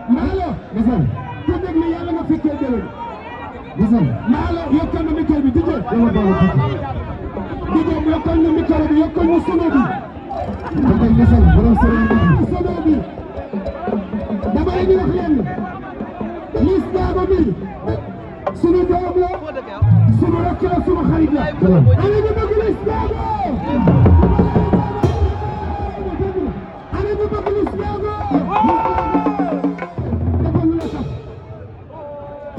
Malo gisal ku déglu yàlla nga fekkee déwén gisal Malo yokkal na micro bi DJ DJ yokkal na micro bi yokkal na sono bi yokkal gisal borom sono bi dama leen di wax leen Liss Ndiago bi sunu doom la sunu rakk la sunu xarit la ana ñu bëgg Liss Ndiago ana ñu bëgg Liss Ndiago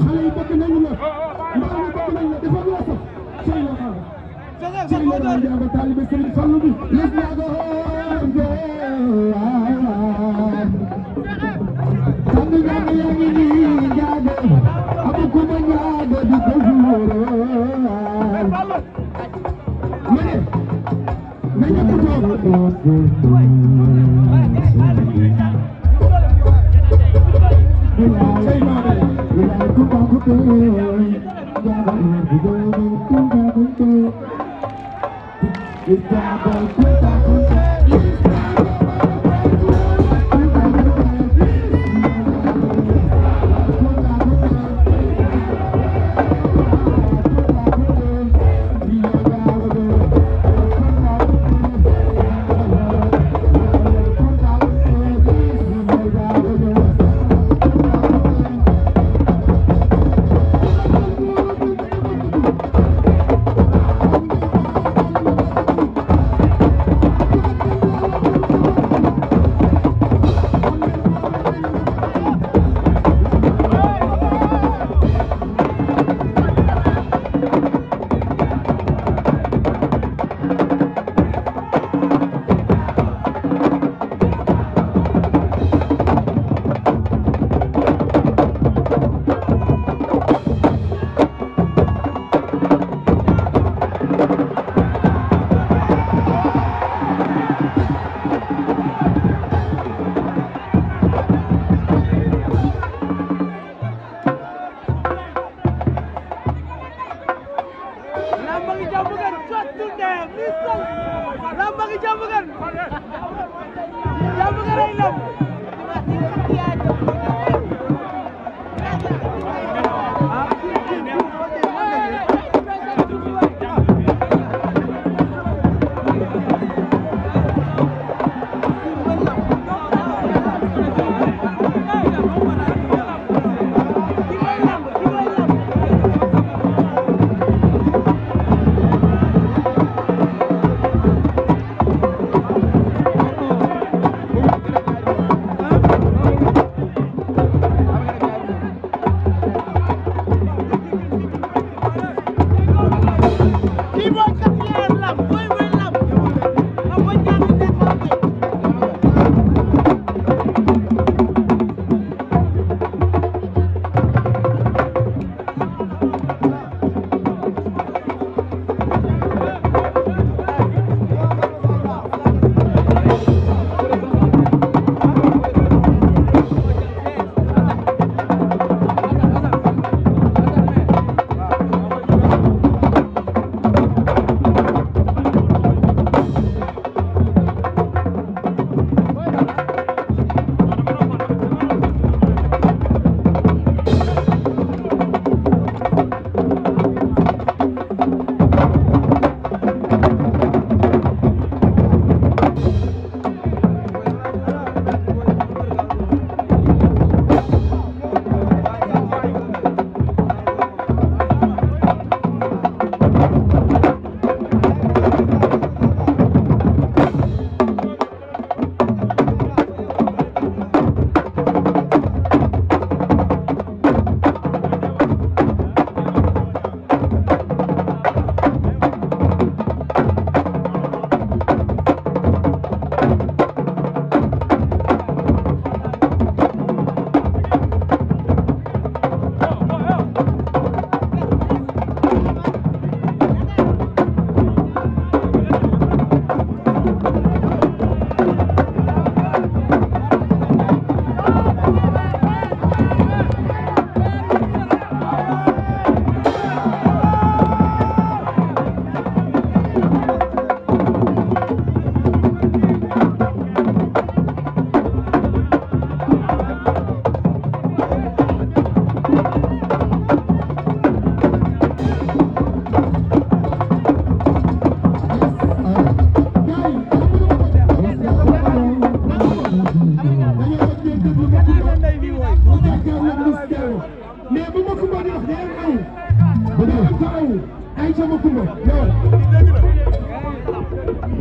xale yi bëgg nañu la mbaa mi bëgg nañu la dafa lu la sax sey la xaar sey la Ndiago taalibe Serigne Fallou bi Liss Ndiago sang Ndiago yaa ngi nii Ndiago abu kuma Ndiago di ko fuural ma ne na ñëpp toog sey maame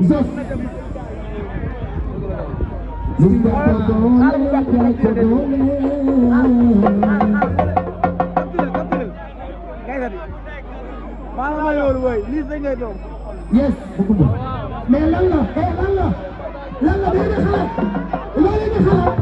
Zos Liga ko doole yes mais lan la dina xalaat loolu di xalaat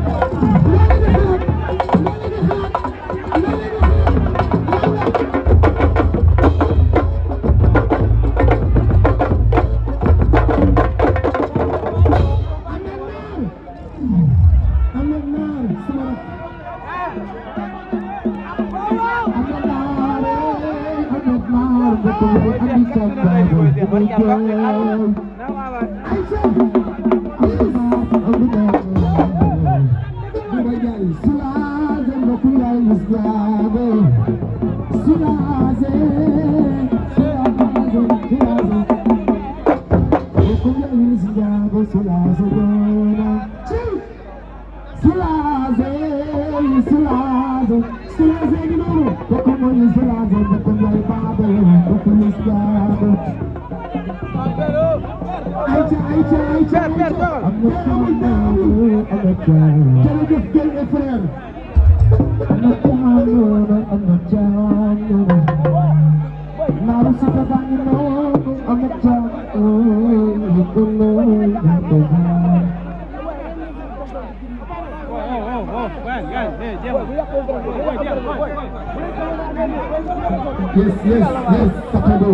yes Sakado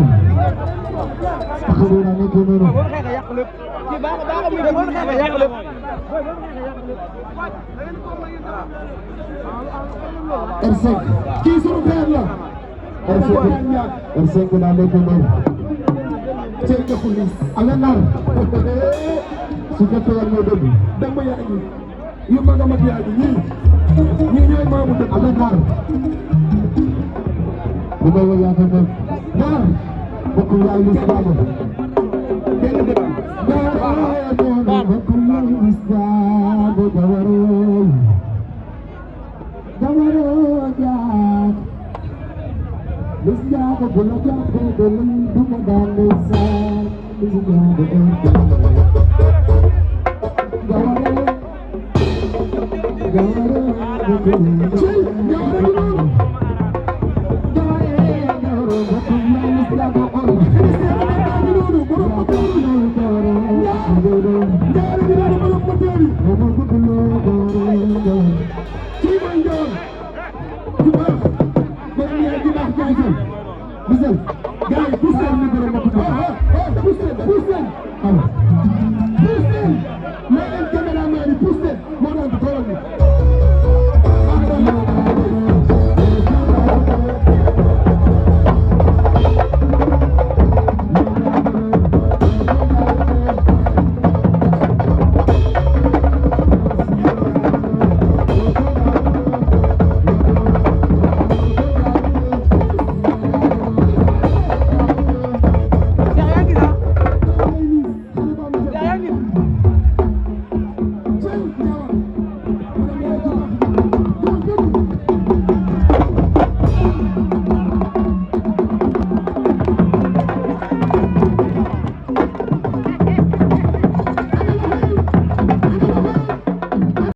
na nekk noonu R5 kii sunu père la R5 na nekk noonu cey ka police ala nar su ko tawal mo dëgg dama yaa ngi yu mag a mag yaa ngi ñii ñooy maamu dëgg ala nar bu ma woo yaa ko def nar bokk yaay lis baaba benn dëgg bokk yaay lis baaba jawaroo jaak lis jaaka bu la jàppee ba lay du ma daan lay saan lis jaaka Guys,